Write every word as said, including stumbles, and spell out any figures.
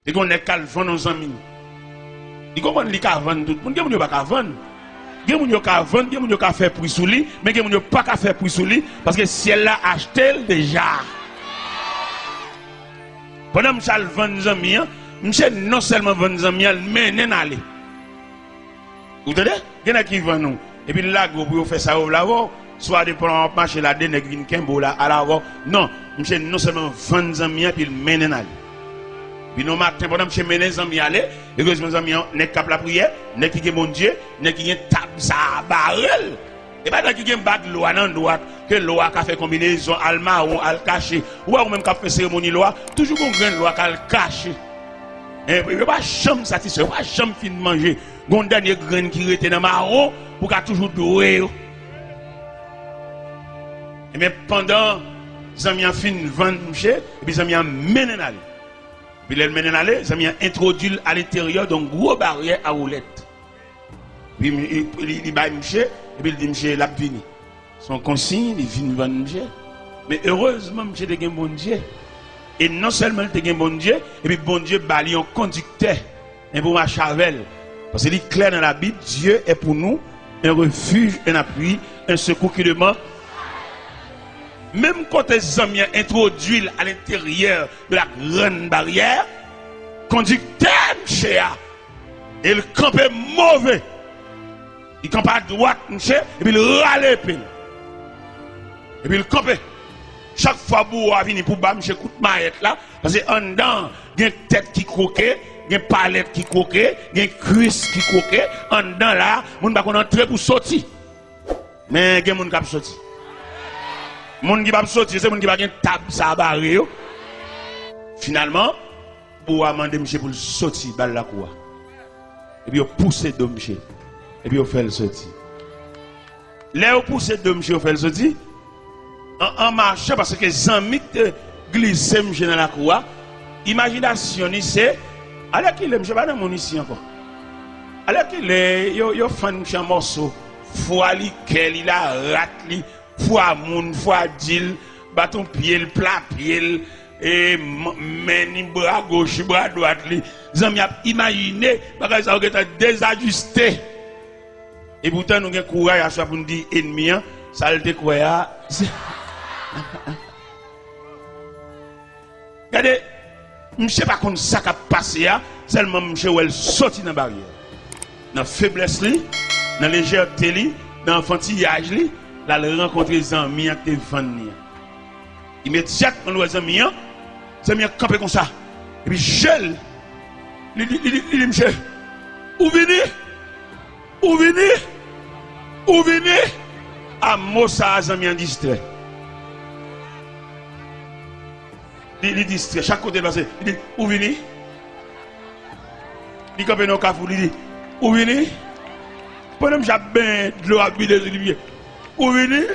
Te gen yon nèg k al vann yon zanmi. Li konprann li ka vann tout moun. Gen moun yo pa ka vann. Gen moun yo ka vann, gen moun yo ka fè pri sou li, men gen moun yo pa ka fè pri sou li, paske syèl la achte l deja. Pandan misye al vann zanmi an, misye non sèlman vann zanmi an, l mennen l ale. Ou tande? Gen nèg ki vann ou, epi l lage w pou yo fè sa yo vle avè w. Swa depann w ap mache la, de nèg vin kenbe w la, al avè w. Non, misye non sèlman vann zanmi an, epi l mennen l ale. Epi nan maten, pandan misye mennen zanmi an ale, erezman zanmi an, nèg k ap lapriyè, nèg ki gen Bondye, nèg ki gen tab sa a bare l. E pa nèg ki gen bag lwa nan dwat, ke lwa ka fè konbinezon, al mawon, al kache. Ou wè ou menm k ap fè seremoni lwa, toujou gon grenn lwa k al kache. E, yo pa janm satisfè, yo pa janm fin manje. Gon dènye grenn ki rete nan mawon pou ka toujou dwe yo. Ebyen, pandan zanmi an fin vann misye, epi zanmi an mennen l ale. Epi lè l mennen l ale, zanmi an entwodui l alenteryè yon gwo baryè a woulèt. Epi li, li, li bay misye, epi l di misye l ap vini. Se yon konsiy, li vin vann misye. Men erezman, misye te gen Bondye. E non sèlman li te gen Bondye, epi Bondye ba li yon kondiktè. Men pou mache avè l. Paske li klè nan Labib, Dieu est pour nous un refuge, un appui, un secours qui demeure. Menm kote zanmi an entwodui l à l'intérieur de la grande barrière, kondiktè misye a, e l kanpe move. Li kanpe adwat misye, epi l rale epe l. Epi l kanpe. Chak fwa bouwo a vini pou ba misye kout mayèt la, paske anndan gen tèt ki kwoke, gen palèt ki kwoke, gen kwis ki kwoke. Anndan la, moun pa konn antre pou soti. Men gen moun k ap soti. Moun ki p ap soti, se moun ki pa gen tab sa a bare yo. Finalman, bouwo a mande misye pou l soti ba l lakou a. Epi yo pouse do misye. Epi yo fè l soti. Lè yo pouse do misye, yo fè l soti. An, an machan, paske zanmi k te glise misye nan lakou a, imajinasyon li se, alèkile, misye pa nan moun isi ankò. Alèkile, yo, yo fann misye an mòso. Fwa li, kè li, larat li, fwa moun, fwa di l, baton pye l, pla pye l, e, m-, men ni bra goch, bra dwat li. Zanmi ap imajine bagay sa yo gentan dezajiste. E poutan nou gen kouraj aswè pou n di ènmi an, sa l te kwè a, se Gade, misye pa konn sa k ap pase a, sèlman misye wè l soti nan baryè. Nan feblès li, nan lejète li, nan anfantiyaj li, l al rankontre zanmi an ki te vann li an. Imedyatman l wè zanmi an, zanmi an kanpe konsa. Epi je l, li, li, li, li, li di misye, "Ou vini? Ou vini? Ou vini?" A mo sa a, zanmi an distrè. Li, li distrè. Chak kote l pase, li di, "Ou vini?" Li kanpe nan yon kafou, li di, "Ou vini?" Pandan misye ap benyen, dlo ap vide sou li, "Ou vini?"